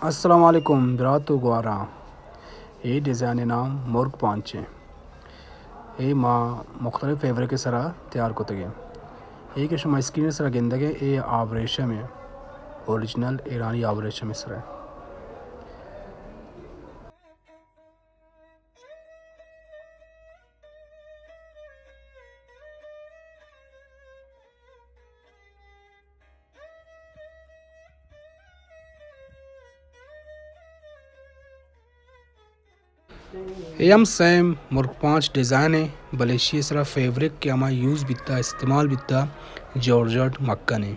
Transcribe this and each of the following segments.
السلام علیکم برات و گواراں، اے ڈیزائن نام مرگ پانچ ایں۔ اے ما مختلف فیبرک سرا تیار کتگیں۔ اے کہ شما اسکرین سرا گندگے، اے آبریشم ایں، اوریجنل ایرانی آبریشم سرا۔ اے ہم سیم مرگ پانچ ڈیزائن ایں، بلے ایشی سرا فیبرک کہ ہما یوز بیتا، استعمال بیتا، جارجٹ مکن ایں۔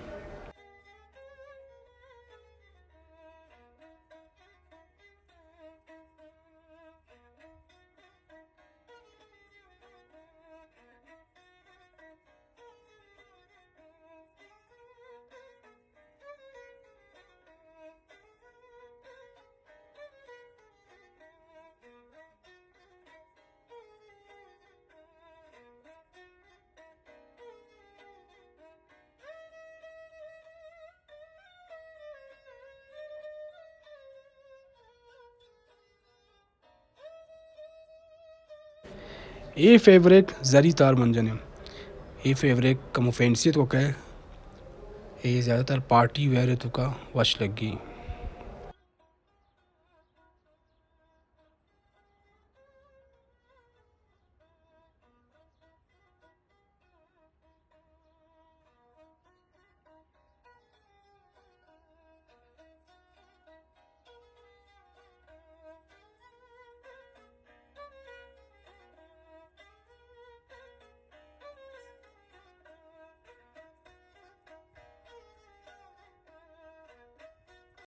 اے فیبرک زری تار منجن ایں۔ اے فیبرک کمو فینسی توکا ایں۔ اے زیادہ تر پارٹی ویئر توکا وش لگی۔